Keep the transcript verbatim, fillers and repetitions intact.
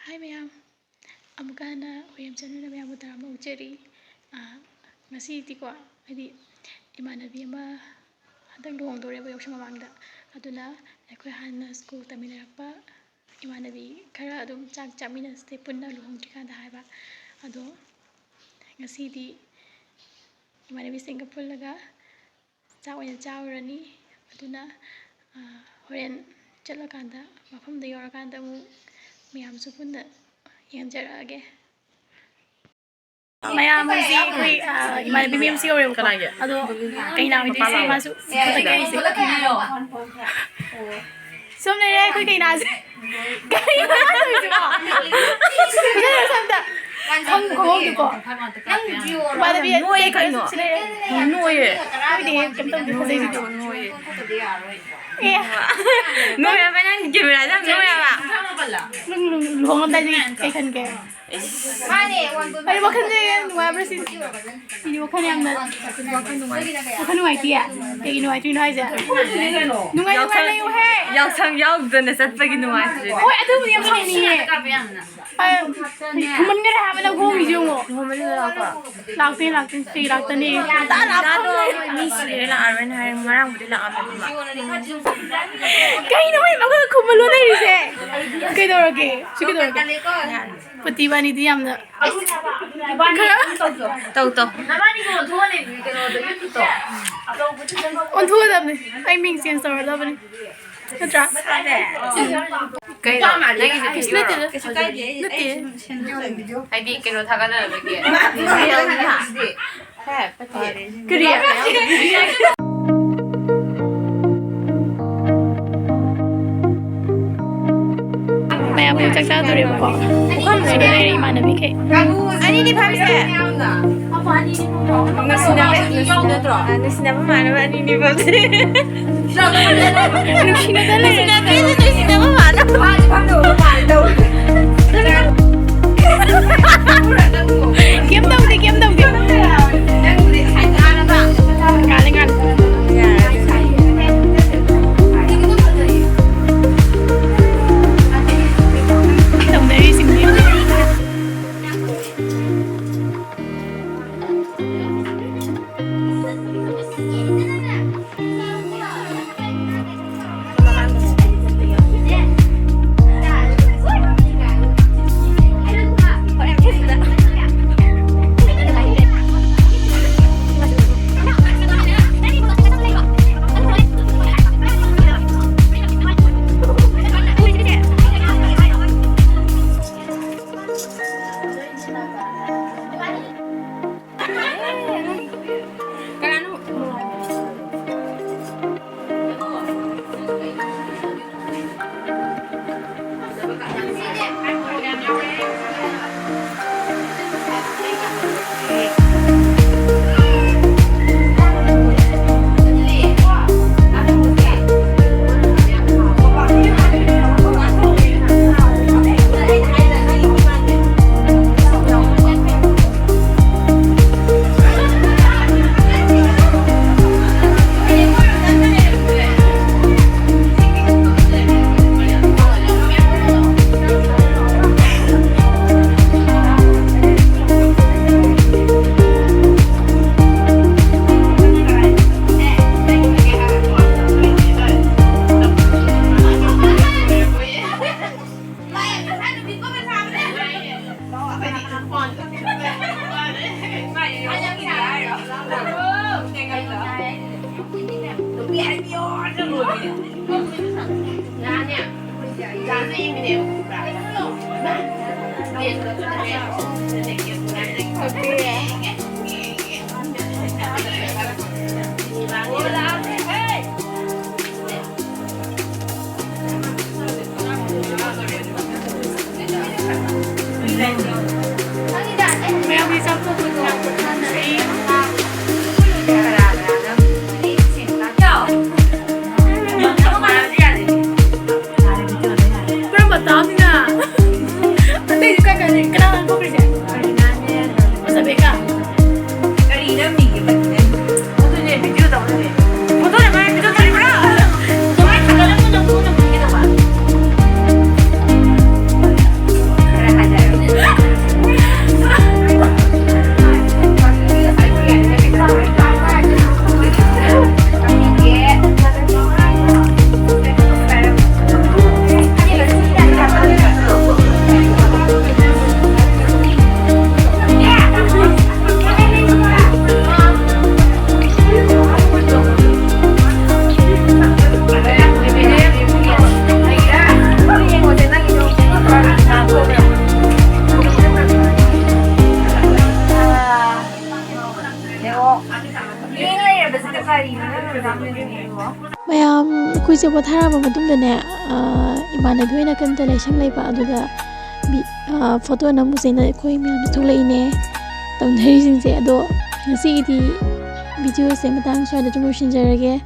ꯍꯥꯏ ꯃꯌꯥꯝ, ꯑꯃꯨꯛꯀ ꯍꯟꯅ ꯍꯨꯏꯔꯦꯝ ꯆꯟꯅꯅ ꯃꯌꯥꯝꯕꯨ ꯇꯔꯥꯝꯅ ꯑꯣꯛꯆꯔꯤ꯫ ꯑꯥ, ꯉꯁꯤꯗꯤꯀꯣ, ꯍꯥꯏꯗꯤ ꯏꯃꯥꯟꯅꯕꯤ ꯑꯃ ꯍꯟꯗꯛ ꯂꯨꯍꯣꯡꯗꯧꯔꯦꯕ ꯌꯥꯎꯁꯪ ꯃꯃꯥꯡꯗ꯫ ꯑꯗꯨꯅ ꯑꯩꯈꯣꯏ ꯍꯥꯟꯅ ꯁ꯭ꯀꯨꯜ ꯇꯝꯃꯤꯟꯅꯔꯛꯄ ꯏꯃꯥꯟꯅꯕꯤ ꯈꯔ ꯑꯗꯨꯝ ꯆꯥꯛ ꯆꯥꯃꯤꯟꯅꯁꯦ ꯄꯨꯟꯅ ꯂꯨꯍꯣꯡꯗ꯭ꯔꯤꯀꯥꯟꯗ ꯍꯥꯏꯕ꯫ ꯑꯗꯣ ꯉꯁꯤꯗꯤ ꯏꯃꯥꯟꯅꯕꯤꯁꯤꯡꯒ ꯄꯨꯜꯂꯒ ꯆꯥꯛ ꯑꯣꯏꯅ ꯆꯥꯔꯨꯔꯅꯤ꯫ ꯑꯗꯨꯅ, ꯑꯥ, ꯍꯣꯔꯦꯟ ꯆꯠꯂꯀꯥꯟꯗ, ꯃꯐꯝꯗ ꯌꯧꯔꯀꯥꯟꯗ ꯑꯃꯨꯛ ꯃꯌꯥꯝꯁꯨ ꯄꯨꯟꯅ ꯌꯦꯡꯖꯔꯛꯑꯒꯦ꯫ ꯃꯌꯥꯝ ꯍꯧꯖꯤꯛ ꯑꯩꯈꯣꯏ, ꯑꯥ, ꯏꯃꯥꯟꯅꯕꯤ ꯃꯌꯥꯝꯁꯨ ꯌꯧꯔꯦꯕꯀꯣ꯫ ꯀꯅꯥꯒꯤ? ꯑꯗꯣ ꯀꯩꯅꯥ ꯑꯣꯏꯗꯣꯏꯁꯦ ꯃꯥꯁꯨ ꯐꯖꯒꯦ ꯍꯥꯏꯁꯦ꯫ ꯁꯨꯝ ꯂꯩꯔꯦ ꯑꯩꯈꯣꯏ ꯀꯩꯅꯥꯁꯦ꯫ ꯀꯩꯅꯣ ꯇꯧꯔꯤꯁꯤꯕꯣ? ꯐꯖꯅ ꯁꯝꯇ ꯈꯪ-, ꯈꯪꯍꯧꯗꯦꯀꯣ꯫ ꯏꯃꯥꯟꯅꯕꯤ ꯅꯣꯏꯌꯦ ꯀꯩꯅꯣ? ꯁꯤ ꯂꯩꯔꯦ꯫ ꯅꯣꯏꯌꯦ꯫ ꯅꯣꯏꯗꯤ ꯀꯩꯝ ꯇꯧꯗꯦ, ꯐꯖꯩꯁꯤꯗꯤ꯫ ꯅꯣꯏꯌꯦ꯫ ꯑꯦ꯫ ꯅꯣꯏ ꯍꯥꯏꯕ ꯅꯪ camera ꯗ ꯌꯥꯝ ꯅꯣꯏ ꯍꯥꯏꯕ꯫ ꯅꯪ ꯂꯨ-, ꯂꯨꯍꯣꯡꯉꯝꯗꯥꯏꯗꯤ ꯀꯩ ꯈꯟꯒꯦ? ꯏꯁ꯫ ꯑꯩ ꯋꯥꯈꯜꯁꯦ ꯌꯥꯝ ꯅꯨꯡꯉꯥꯏꯕ꯭ꯔꯥ ꯁꯤꯅꯤ꯫ ꯁꯤꯗꯤ ꯋꯥꯈꯜ ꯌꯥꯝꯅ, ꯋꯥꯈꯜ ꯅꯨꯡꯉꯥꯏꯇꯤꯌꯦ? ꯀꯩꯒꯤ ꯅꯨꯡꯉꯥꯏꯇ꯭ꯔꯤꯅꯣ ꯍꯥꯏꯁꯦ? ꯅꯨꯡꯉꯥꯏ ꯅꯨꯡꯉꯥꯏ ꯌꯥꯎꯁꯪ, ꯂꯩꯌꯨꯍꯦ꯫ ꯌꯥꯎꯁꯪ ꯌꯥꯎꯗꯅ ꯆꯠꯄꯒꯤ ꯅꯨꯡꯉꯥꯏꯇ꯭ꯔꯤꯅꯦ꯫ ꯍꯣꯏ, ꯑꯗꯨꯕꯨꯗꯤ ꯌꯥꯝ ꯁꯥꯎꯅꯤꯡꯉꯦ꯫ ꯑ, ꯊꯨꯝꯍꯟꯈꯔꯦ ꯍꯥꯏꯕ ꯅꯪ ꯍꯣꯡꯉꯤꯁꯦ ꯌꯦꯡꯉꯣ꯫ ꯂꯨꯍꯣꯡꯕ ꯂꯥꯛꯄ꯭ꯔꯣ? ꯂꯥꯛꯇꯦ, ꯂꯥꯛꯇꯦ, ꯁꯤ ꯂꯥꯛꯇꯅꯤ꯫ ꯉꯟꯇꯥ ꯂꯥꯛꯄ ꯃꯤ ꯁꯤꯔꯦ ꯂꯥꯛꯑꯔꯣꯏꯅ ꯍꯥꯏꯔꯦ, ꯉꯔꯥꯡꯕꯨꯗꯤ ꯂꯥꯛꯑꯝꯃꯦ꯫ ꯀꯩꯅꯣ ꯍꯣꯏ ꯃꯈꯣꯏ ꯈꯨꯝꯕ ꯂꯣꯟꯅꯔꯤꯁꯦ? ꯀꯩꯗꯧꯔꯒꯦ? ꯁꯤ ꯀꯩꯗꯧꯔꯒꯦ? ꯄꯨꯇꯤ ꯏꯕꯥꯅꯤꯗꯤ ꯌꯥꯝꯅ ꯈꯔ ꯇꯧ, ꯇꯧ꯫ ꯑꯣꯟꯊꯣꯛꯑꯗꯕꯅꯤ꯫ ꯑꯩ ꯃꯤꯡ change ꯇꯧꯔꯗꯕꯅꯤ꯫ ꯅꯠꯇ꯭ꯔꯥ? ꯀꯩꯅꯣ? ꯅꯪꯒꯤꯁꯦ ꯀꯩꯁꯨ ꯅꯠꯇꯦꯗ꯫ ꯅꯠꯇꯦ꯫ ꯍꯥꯏꯗꯤ ꯀꯩꯅꯣ ꯊꯥꯒꯠꯅꯅꯕꯒꯤ꯫ ꯀꯔꯤ? ꯃꯌꯥꯝ ꯍꯧꯖꯤꯛ ꯆꯥꯛ ꯆꯥꯗꯣꯔꯦꯕꯀꯣ꯫ ꯄꯨꯈꯝꯁꯤꯗ ꯂꯩꯔꯦ ꯏꯃꯥꯟꯅꯕꯤꯈꯩ꯫ ꯑꯅꯤꯗꯤ ꯐꯝꯁꯦ꯫ ꯅꯨꯡꯁꯤꯅꯕ, ꯅꯨꯡꯁꯤꯅꯕ ꯅꯠꯇ꯭ꯔꯣ? ꯅꯨꯡꯁꯤꯅꯕ ꯃꯥꯟꯅꯕ ꯑꯅꯤꯗꯤ ꯐꯝꯁꯦ꯫ ꯅꯨꯡꯁꯤꯅꯗ ꯂꯩꯔꯦ꯫ ꯅꯨꯡꯁꯤꯅꯕ ꯃꯥꯟꯅꯕ꯫ ꯀꯩꯝ ꯇꯧꯗꯦ, ꯀꯩꯝ ꯇꯧꯗꯦ꯫ ꯉꯥꯜꯂꯦ, ꯉꯥꯜꯂꯦ꯫ ꯇꯧꯅꯔꯤꯁꯦ꯫ ꯀꯔꯝꯕ ꯇꯥꯝꯅꯤꯅ? ꯑꯇꯩꯗꯤ ꯀꯥꯏ ꯀꯥꯏ ꯂꯩ? ꯀꯅꯥ ꯀꯅꯥ ꯊꯣꯛꯈ꯭ꯔꯤꯁꯦ? ꯃꯁꯇꯕꯦꯀꯥ? ꯀꯔꯤ ꯅꯝꯃꯤꯒꯦ ꯃꯁꯤꯗ? ꯑꯗꯨꯅꯦ, ꯚꯤꯗꯤꯑꯣ ꯇꯧ ꯂꯩꯔꯦ꯫ ꯐꯣꯇꯣꯅ ꯃꯥꯏ ꯚꯤꯗꯤꯑꯣ ꯇꯧꯔꯤꯕ꯭ꯔꯥ? ꯑꯗꯨꯃꯥꯏꯅ ꯊꯥꯒꯠꯂꯛꯄ ꯅꯝꯐꯨ ꯅꯝꯐꯨꯒꯦ ꯇꯧꯕ꯫ ꯈꯔ ꯍꯥꯏꯖꯔꯣ꯫ ꯆꯦ ꯄꯣꯊꯥꯔꯕ ꯃꯇꯨꯡꯗꯅꯦ, ꯑ, ꯏꯃꯥꯟꯅꯕꯤ ꯍꯣꯏ ꯅꯥꯀꯟꯗ ꯂꯥꯏꯁꯪ ꯂꯩꯕ, ꯑꯗꯨꯗ ꯕꯤ-, ꯑ, ꯐꯣꯇꯣ ꯅꯝꯃꯨꯁꯦꯅ ꯑꯩꯈꯣꯏ ꯃꯌꯥꯝꯁꯦ ꯊꯣꯛꯂꯛꯏꯅꯦ ꯇꯧꯅꯔꯤꯁꯤꯡꯁꯦ꯫ ꯑꯗꯣ ꯉꯁꯤꯒꯤꯗꯤ ꯚꯤꯗꯤꯑꯣꯁꯦ ꯃꯇꯥꯡ ꯁ꯭ꯋꯥꯏꯗ ꯑꯗꯨꯝ ꯂꯣꯏꯁꯤꯟꯖꯔꯒꯦ꯫